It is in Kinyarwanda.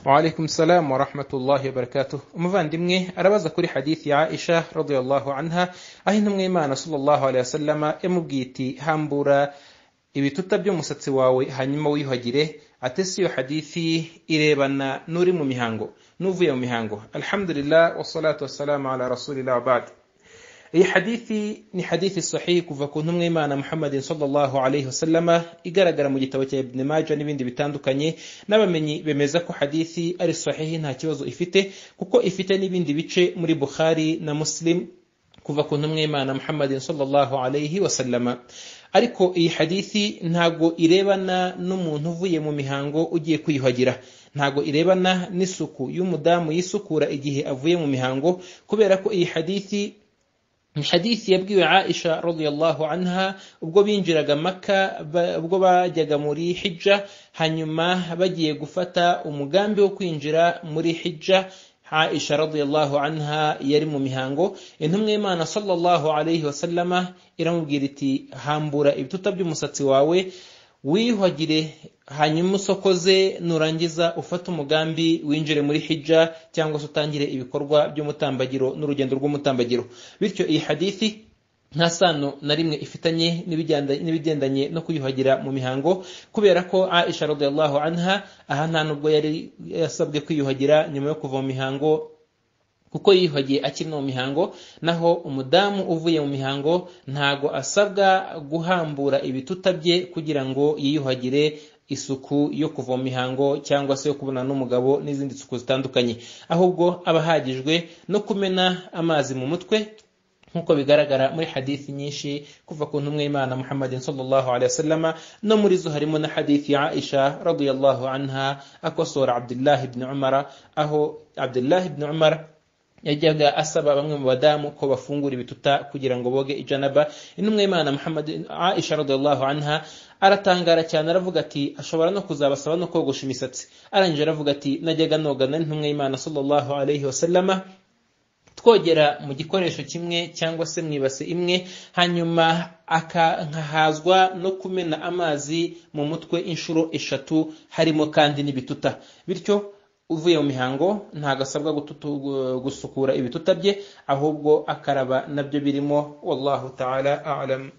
Waalaikum salam wa rahmatullahi wa barakatuh. Umuvandimwe arabaza kuri hadithi ya Aisha radiyallahu anha, aho intumwa y'Imana sallallahu alaihi wasallama yamubwiye iti: hambura ibituta by'umusatsi wawe hanyuma wiyuhagire. Ate si iyo hadithi irebana n'uri mu mihango n'uvuye mu mihango? Alhamdulillah, wassalatu wassalamu ala rasulillah wa ba'd. Iyi hadithi ni hadithi sahihi kuva ku ntumwa y'Imana Muhammadin sallallahu alaihi wasallama, igaragara mu gitabo cya Ibn Majah n'ibindi bitandukanye. N'abamenyi bemeza ko hadithi ari sahihi, nta kibazo ifite, kuko ifite n'ibindi bice muri Bukhari na Muslim kuva ku ntumwa y'Imana Muhammadin sallallahu alaihi wasallama. Ariko iyi hadithi ntago irebana n'umuntu uvuye mu mihango ugiye kwiyuhagira, ntago irebana n'isuku y'umudamu yisukura igihe avuye mu mihango, kubera ko iyi hadithi ni hadithi yabwiwe Aisha radiyallahu anha ubwo binjiraga Makka, ubwo bajyaga muri Hijja, hanyuma bagiye gufata umugambi wo kwinjira muri Hijja. Aisha radiyallahu anha yari mu mihango, intumwa y'Imana sallallahu alayhi wasallama iramubwira iti: hambura ibituta by'umusatsi wawe wiyuhagire, hanyuma usokoze, nurangiza ufate umugambi winjire muri Hijja cyangwa se utangire ibikorwa by'umutambagiro n'urugendo rw'umutambagiro. Bityo iyi hadithi nta sano na rimwe ifitanye n'ibigendanye no kwiyuhagira mu mihango, kubera ko Aisha radiyallahu anha aha nta nubwo yari yasabwe kwiyuhagira nyuma yo kuva mu mihango, kuko yiyuhagiye akiri mu mihango. Naho umudamu uvuye mu mihango ntago asabwa guhambura ibituta bye kugira ngo yiyuhagire isuku yo kuva mu mihango cyangwa se yo kubonana n'umugabo n'izindi suku zitandukanye, ahubwo aba ahagijwe no kumena amazi mu mutwe, nk'uko bigaragara muri hadithi nyinshi kuva ku ntumwa y'Imana Muhammadin sallallahu alaihi wasallama. No muri zo harimo na hadithi ya Aisha radiyallahu anha akosora Abdullah ibn Umar, aho Abdullah ibn Umar yajyaga asaba bamwe mu badamu ko bafungura ibituta kugira ngo boge ijanaba. Intumwa y'Imana Muhammad Aisha radiyallahu anha aratangara cyane, aravuga ati: ashobora no kuzabasaba no kogosha imisatsi. Arangije aravuga ati: najyaga nogana n'intumwa y'Imana sallallahu alaihi wasallama, twogera mu gikoresho kimwe cyangwa se mu ibase imwe, hanyuma nkahazwa no kumena amazi mu mutwe inshuro 3, harimo kandi n'ibituta. Bityo uvuye mu mihango ntago asabwa gusukura ibituta bye, ahubwo akaraba nabyo birimo. Wallahu ta'ala a'lam.